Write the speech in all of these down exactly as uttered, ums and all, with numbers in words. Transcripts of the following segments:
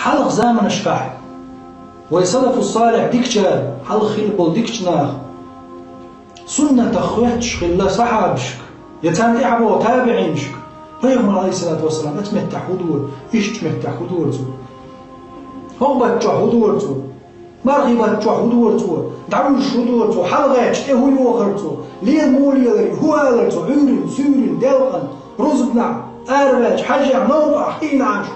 Хьалха заманашкахь вай салафу салихь дикачара, хьалха хилла болу дикачу наха суннатах хоьттуш хилла сахьабашка, я царна тӀаьхьа боху табиӀинашка, пайхамар, алейхиссалату вассалам, оцу меттехь хӀун дора, ишттачу меттехь хӀун дора цо, хӀокху баттахь хӀун дора цо, мархий баттахь хӀун дора цо, дӀавуьжуш хӀун дора цо, хьалагӀаьттича тӀе хӀун йохура цо, лела муха лелара, хӀун алара цо, Ӏуьйрина, суьйрина, делкъана, рузбанехь, араваьлча, хьажехь, новкъахь, хиъна Ӏаш,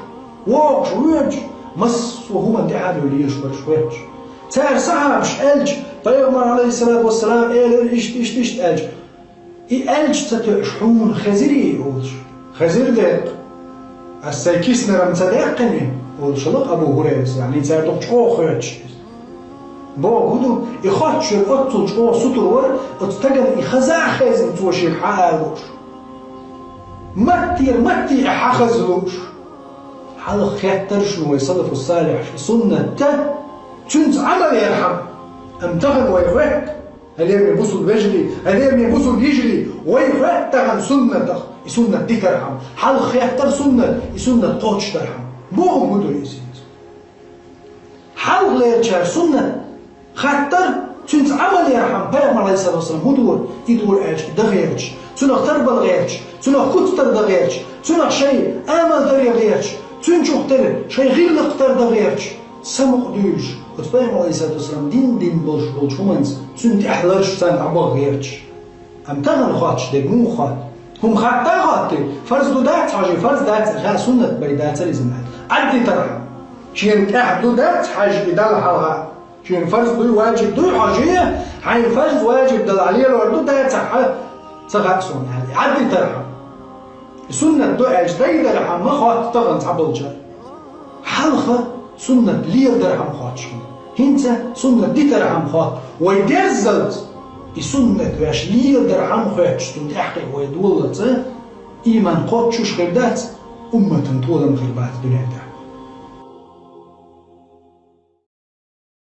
вогӀуш, воьдуш, массо а хӀуманна тӀаьхьа а бевлла езаш бара уьш хоьттуш. Цара сахьабаш аьлча, пайхамар, алейхиссалату вассалам, элира иштта, иштта, иштта аьлча, и аьлча ца тоьуш хьуна хезирий олуш, хезира деккъа, ас сайн киснарам ца даьккхиний олуш хилла Абу ХӀурайрас, яъни цара дукха чӀогӀа хоьттуш иза. Боху хӀун ду, и хоьттуш верг оццул чӀогӀа сутара вара, оцу стагана и хаза а хезна, цо шега хьаала лууш. Маттера матте и хьахаза лууш. Хьалха хеттара шуна вай салафу салихьаш и суннат, цуьнца Ӏамал ярхьама, амма тахана вай хоьтту, хьалераме бусулба вежарий, хьалераме бусулба йижарий, вай хоьтту тахана суннатах, и суннат дитархьама. Хьалха хеттара суннат, и суннат кхочушдархьама. Боху хӀун ду иза? Хьалхалерчара суннат хаттар, цуьнца Ӏамал ярхьама, пайхамар, алейхиссалату вассалам, хӀун дора? И дора аьлча, и дан гӀерташ, цунах тарбала гӀерташ, цунах куц тара дан гӀерташ, цунах шайн амал даре гӀерташ, цуьнан чух тера шайн гӀиллакх тара дан гӀерташ, самукъа дуьйлуш, оцу пайхамар, алейхиссалату вассалам, дин дина болуш болчу хӀуманца, цуьнан тӀаьхьа ларш царна дӀабаха гӀерташ. Амма тахана хоттуш дерг муха хотту? ХӀума хатта а хоттий, фарз ду дац хьажий, фарз дац, аьлла, суннат бай дацара иза аьлла. Ӏаддитархьама. Шена тӀехь ду дац хьажа и Далла хьалха. Шена фарз дуй, ваджиб дуй хьажий, хьайн фарз, ваджиб Далла лелор ду дац хьа, ца хаьа суна аьлла. Ӏаддитархьама. Суннат ду аьлча, дайдархьама ма хотту тахана цхьаболчара. Хьалха суннат леладархьама хоттуш хилла. ХӀинца суннат дитархьама хотту. Вай дерзалц и суннат ваьш леладархьама хоьттуш, цунна тӀаьхьа вай долалц, иман кхоччуш хир дац, умматан толам хир бац дуьнен тӀехь.